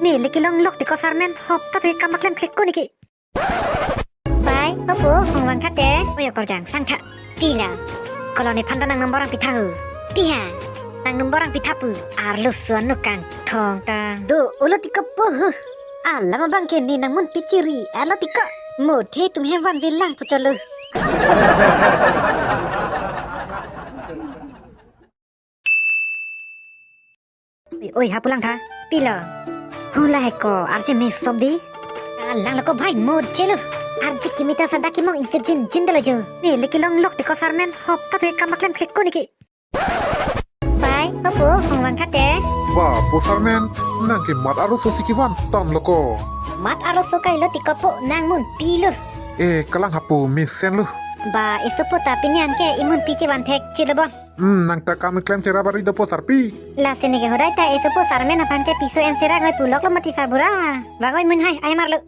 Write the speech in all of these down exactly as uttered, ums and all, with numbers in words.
Ne leke longlok tiko sarmen, hop ta tu kam paklem klik ko niki. Bai, opo, hong vang kate. Oyo korjang, sang tha. Pila. Kolo nephan ta nang number ang pitha hu. Piha. Nang number ang pitha pu. Arloso anu kangthong ta. Do, ulo tiko po hu. Alam abang ke ne nang mun pichiri. Alo tiko. Mo the tum he van velang pucholo. Oi, oi, hapu lang tha. Pilo. Hula heko, arje me sop di. Ah, lang loko bhai, mo jelo. Arje kimi ta sada kimong ingsip jin jin dalo jo. Ne leke longlok tiko sarmen, hop ta tu kam paklem klik ko niki. Bai, opo, hong vang kate. Ba, po sarmen, nang ke mat arloso si kevan tam loko. Mat arloso kailo tiko po, nang mun pilo. Eh, kalang hapu, mesen lo. Ba, isopo ta pini an ke imun pi chevan thek chilo bo. Hmm, nang ta kam klem chera bari dopo sarpi. Lasi neke hodai ta isopo sarmen aphan ke piso en sera ngoi pulok lo mati sarbura. Vangoi mun hai, ai marlo.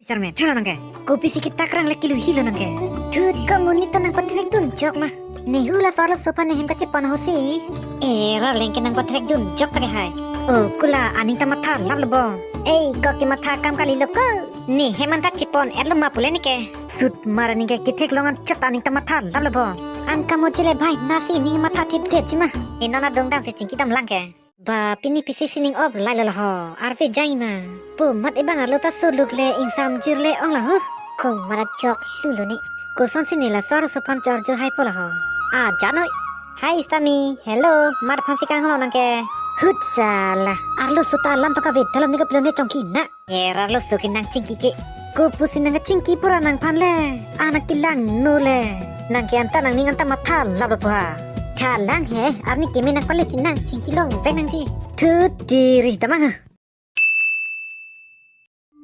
Sarmen, chalo nang ke. Kopi si kita krang le kilu hilo nang ke. Thut ko muni to nang patrek dun jok ma. Nehu laso arloso aphan nehem kachepon ho si. Era leng ke nang patrek dun jok ta ke hai. Oh, kula aning ta matha lap lo bo. Ei, ko ke matha kam kali lo ko. Nehem an ta chepon et lo ma pule neke. Sut mara neke kethek long an chot aning ta matha lap lo bo. An kamo chele bhai nasi ning matha thip thip chima. Inona dongdang si chingki dam lang ke. Ba pini pisi sining op lai lo ho. Arve jai ma. Pu mat ibang arlo ta suluk le ingsam jir le ong la hu. Kong mara chok lulu ni. Koson si ne laso arloso aphan chorjo hai po la ho. Ah, janoi. Hai Sami. Hello. Mat aphan si kang ho nang ke. Hut sala. Arloso ta alam paka vet dalam ni ke pelone chongki na. Era arloso ke nang chingki ke. Kopu si nang chingki pura nangphan le. Anak kilang no le. Nang ke anta nangning anta matha lap lo puha. Tha lang he, arni keme nang pale si nang chingki long vek nangji. Thut diri tamang ha.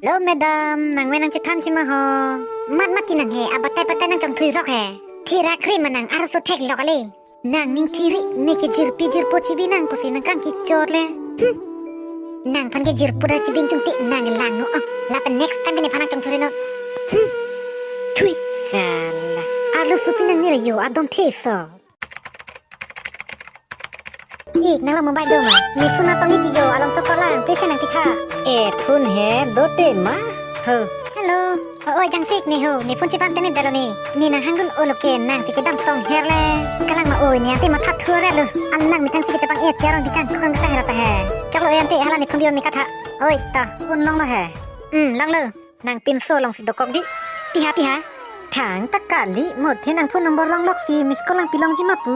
Hello madam, nang me nang chethan chima ho. Mat mat ti nang he, abatai batai nang chongthui rok he. Thira kri ma nang arloso theklok ale. Nangning thiri, neke jirpi jirpo chibi nang pusi nang kangki chor le. Hmm. Nangphan ke jirpo ra chibi tum ti nang lang no. Oh, lapen next time nephan nang chongthuri no. Hmm. Thui sala. Arloso pi nang nira yo adon the so. Ik nang lo mobile do ma. Ne phone atong ni ti yo alom so kolang pese nang pitha. Eh, phone he do te ma. Ho. Hello. O, oi, jangsik ne ho, ne phone chipam tene dalo ne. Ne nang hangdun olo ke nang si kedam tong her le. Kalang ma oi, ne ante matha thur lo. Alang methang si kechapang e charong dikang kukang kata hera ta he. Choklo e ante hala ne phone biyo me katha. Oi, ta, phone long lo he. Hmm, long lo. Nang pinso long si dokok di. Piha, piha. Thang ta kali, mo the nang phone number longlok si miss call nang pilongji ma pu.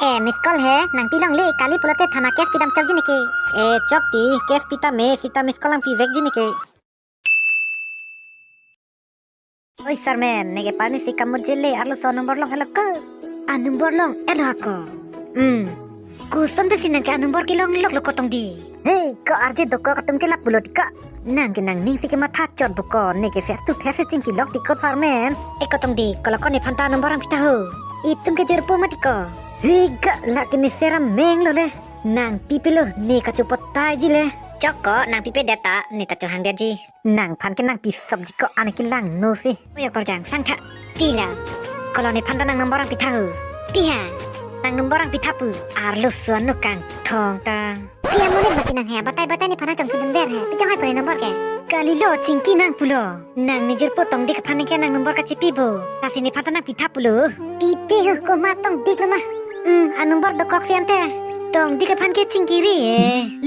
Eh, miss call he, nang pilongle kali pulote thana cash pidam chokji neke. Eh, chok ti, cash pita me, sita miss call nang pivekji neke. Oi, sarmen, neke pani si kamut jele, arloso number long helo ko. A number long, elo ako. Hmm. Koson besi nang ke a number kelonglok lo ko tong di. Hei, ko arje dokok atum ke lap pulo ti ko. Nang ke nangning si kematha chot dokok, neke face to face chingki lok ti ko sarmen. E ko tong di, kolo ko nephan ta number ang pitha ho. Itum ke jirpo mati ko. Hei, ga lake ne seram meng lo le. Nang pipe lo, ne kachopotai ji le. Chok ko, nang pipe deta, ne ta chohang dia ji. Nangphan ke nang pi sop ji ko ane kelang no si. Oyo korjang sang tha. Pila. Kolo nephan ta nang number ang pitha ho. Piha. Nang number ang pitha pu. Arloso anu kangthong ta. Piha mo ne mati nang he. Batai batai nephan nang chongthu dun ver he. Pi chonghai pu ne number ke. Kali lo chingki nang pulo. Nang ne jirpo tong dik aphan ke nang number kachipi bo. Lasi nephan ta nang pitha pulo. Pipe ho ko ma tong dik lo ma. Hmm, a number dokok si ante. Tong dik aphan ke chingkiri e.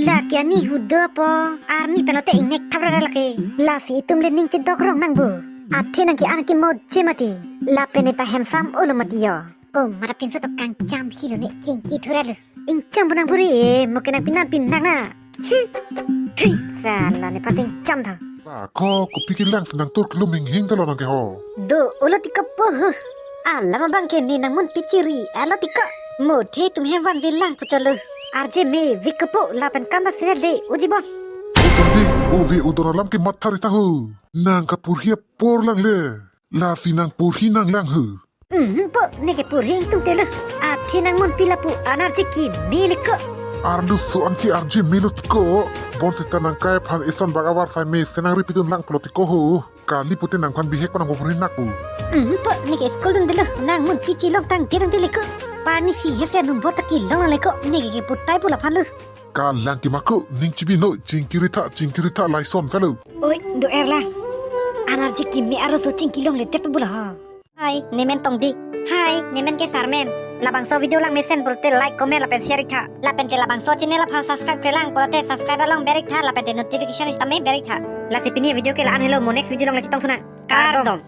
Lake ani hudo po. Arni penote ingnek thap ra lake. Lasi itum le ning chedok rong nang bo. Athe nang ke an ke mo che mati. Lapen ne ta handsome ulo mati yo. O mara pinso to kangcham hilo ne chingki thura lo. Ingcham bonang buri e, mo ke nang pinam pinang na. Chi. Thui. Sala nephan si ingcham tha. Ba ko kopi kelang si nang tur kelum hinghing ta lo nang ke ho. Do, ulo ti ko po ho. Alam abang ke ne nang mun pichiri, alo ti ko. Mo the tum he van velang pucholo. Arje me vik ko po lapen kam ba sere de uji bos. Uton di, uve udon alam ke matha ri ta ho. Nang kaporhi apor lang le. Lasi nang porhi nang lang ho. Mhm, po, neke porhi ingtung te lo. Athe nang mun pi lapu an arje keme le ko. Arloso an ke arje me lo ti ko. Bonseta nang kai aphan eson bak avar sai mesen nang ripidun lang pulo ti ko ho. Kali pute nangphan bihek ko nang porhi nak pu. Mhm, po, neke school dun de lo. Nang mun pi chelong tang de nang de le ko. Pani si hese number ta kelong le ko. Neke ke putai pu laphan lo. Kalang kemako, ning chibi noi, chingkiri tha, chingkiri tha, lason kalo. Oi, do-er lang. Anarji kimi arloso chingki longle det bula ha. Hi, nemen Tongdik. Hi, nemen ke Sarmen. Labangso video langmesen pulote like, comment lapen share ik tha. Lapen ke labangso channel aphan subscribe-kre lang pulote subscribe along ber ik tha, lapen te notification sitame ber ik tha. Lasi pini video ke la-an helo, mo next video along le chetong sunang. Kardom.